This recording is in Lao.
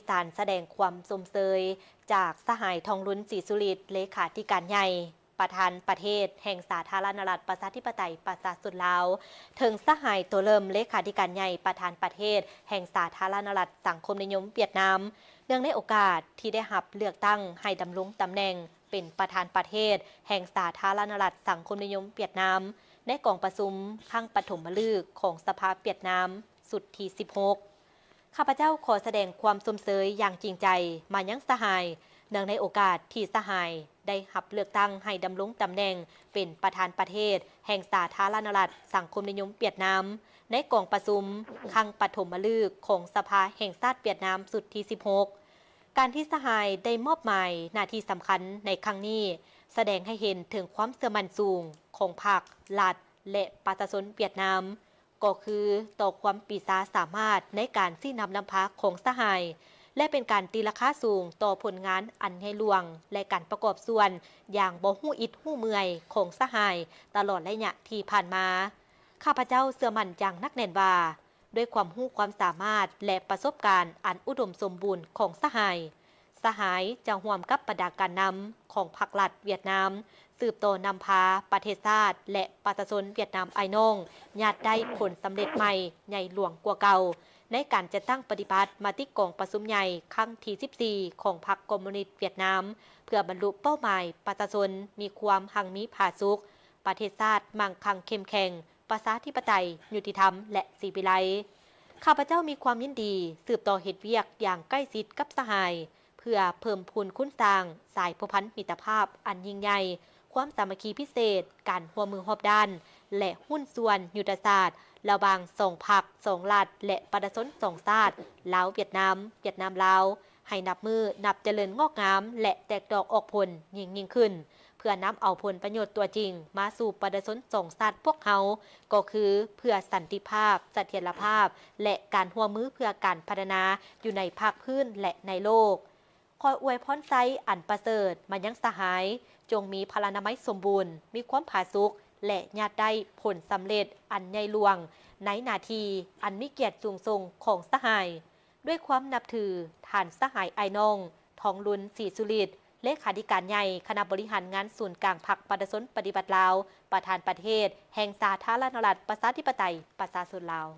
ສານສະແດງຄວາມຊົມເຊີຍຈາກສະຫາຍ ທອງລຸນ ສີສຸລິດ ເລຂາທິການໃຫຍ່ ປະທານປະເທດແຫ່ງສາທາລະນະລັດ ປະຊາທິປະໄຕ ປະຊາຊົນລາວ ເຖິງສະຫາຍ ໂຕເລີມ ເລຂາທິການໃຫຍ່ ປະທານປະເທດແຫ່ງສາທາລະນະລັດສັງຄົມນິຍົມຫວຽດນາມ ເນື່ອງໃນໂອກາດທີ່ໄດ້ຮັບເລືອກຕັ້ງໃຫ້ດຳລົງຕຳແໜ່ງເປັນປະທານປະເທດແຫ່ງສາທາລະນະລັດສັງຄົມນິຍົມຫວຽດນາມ ໃນກອງປະຊຸມຄັ້ງປະຖົມມະລຶກຂອງສະພາຫວຽດນາມ ຊຸດທີສິບຫົກ. ຂ້າພະເຈົ້າຂໍສະແດງຄວາມຊົມເຊີຍຢ່າງຈິງໃຈມາຍັງສະຫາຍ ເນື່ອງໃນໂອກາດທີ່ສະຫາຍໄດ້ຮັບເລືອກຕັ້ງໃຫ້ດຳລົງຕຳແໜ່ງເປັນປະທານປະເທດແຫ່ງສາທາລະນະລັດສັງຄົມນິຍົມຫວຽດນາມ ໃນກອງປະຊຸມຄັ້ງປະຖົມມະລຶກຂອງສະພາແຫ່ງຊາດຫວຽດນາມ ຊຸດທີສິບຫົກ. ການທີ່ສະຫາຍໄດ້ມອບໝາຍໜ້າທີ່ສຳຄັນໃນຄັ້ງນີ້ ສະແດງໃຫ້ເຫັນເຖິງຄວາມເຊື່ອໝັ້ນສູງຂອງພັກ, ລັດ ແລະ ປະຊາຊົນຫວຽດນາມ ກໍຄືຕໍ່ຄວາມປີຊາສາມາດໃນການຊີ້ນຳນຳພາຂອງສະຫາຍ ແລະ ເປັນການຕີລາຄາສູງຕໍ່ຜົນງານອັນໃຫຍ່ຫຼວງ ແລະ ການປະກອບສ່ວນຢ່າງບໍ່ຮູ້ອິດຮູ້ເມື່ອຍຂອງສະຫາຍຕະຫຼອດໄລຍະທີ່ຜ່ານມາ. ຂ້າພະເຈົ້າເຊື່ອໝັ້ນຢ່າງໜັກແໜ້ນວ່າ ດ້ວຍຄວາມຮູ້ຄວາມສາມາດ ແລະ ປະສົບການອັນອຸດົມສົມບູນຂອງສະຫາຍ, ສະຫາຍຈະຮ່ວມກັບບັນດາການນຳຂອງພັກລັດຫວຽດນາມ ສືບຕໍ່ນຳພາປະເທດຊາດ ແລະ ປະຊາຊົນຫວຽດນາມອ້າຍນ້ອງ ຍາດໄດ້ຜົນສຳເລັດໃໝ່ໃຫຍ່ຫຼວງກວ່າເກົ່າ ໃນການຈັດຕັ້ງປະຕິບັດມະຕິກອງປະຊຸມໃຫຍ່ຄັ້ງທີສິບສີ່ຂອງພັກຄອມມູນິດຫວຽດນາມ ເພື່ອບັນລຸເປົ້າໝາຍປະຊາຊົນມີຄວາມຮັ່ງມີຜາສຸກ, ປະເທດຊາດໝັ່ງຄັ່ງເຂັ້ມແຂງ, ປະຊາທິປະໄຕ, ຍຸຕິທຳ ແລະ ສີວິໄລ. ຂ້າພະເຈົ້າມີຄວາມຍິນດີສືບຕໍ່ເຮັດວຽກຢ່າງໃກ້ຊິດກັບສະຫາຍ ເພື່ອເພີ່ມພູນຄູນສ້າງສາຍພົວພັນມິດຕະພາບອັນຍິ່ງໃຫຍ່, ຄວາມສາມັກຄີພິເສດ, ການຮ່ວມມືຮອບດ້ານ ແລະ ຫຸ້ນສ່ວນຍຸດທະສາດ ລະຫວ່າງສອງພັກ, ສອງລັດ ແລະ ປະຊາຊົນສອງຊາດ ລາວ-ຫວຽດນາມ, ຫວຽດນາມ-ລາວ ໃຫ້ນັບມື້ນັບຈະເລີນງອກງາມ ແລະ ແຕກດອກອອກຜົນຍິ່ງໆຂຶ້ນ ເພື່ອນຳເອົາຜົນປະໂຫຍດຕົວຈິງມາສູ່ປະຊາຊົນສອງຊາດພວກເຮົາ ກໍຄືເພື່ອສັນຕິພາບ, ສະຖຽນລະພາບ ແລະ ການຮ່ວມມືເພື່ອການພັດທະນາຢູ່ໃນພາກພື້ນ ແລະ ໃນໂລກ. ຂໍອວຍພອນໄຊອັນປະເສີດມາຍັງສະຫາຍ, ຈົ່ງມີພະລານາໄມສົມບູນ, ມີຄວາມຜາສຸກ ແລະ ຍາດໄດ້ຜົນສຳເລັດອັນໃຫຍ່ຫຼວງໃນໜ້າທີ່ອັນມີກຽດສູງສົ່ງຂອງສະຫາຍ. ດ້ວຍຄວາມນັບຖື, ທ່ານສະຫາຍອ້າຍນ້ອງ ທອງລຸນ ສີສຸລິດ ເລຂາທິການໃຫຍ່ຄະນະບໍລິຫານງານສູນກາງພັກປະຊາຊົນປະຕິວັດລາວ ປະທານປະເທດແຫ່ງສາທາລະນະລັດປະຊາທິປະໄຕປະຊາຊົນລາວ.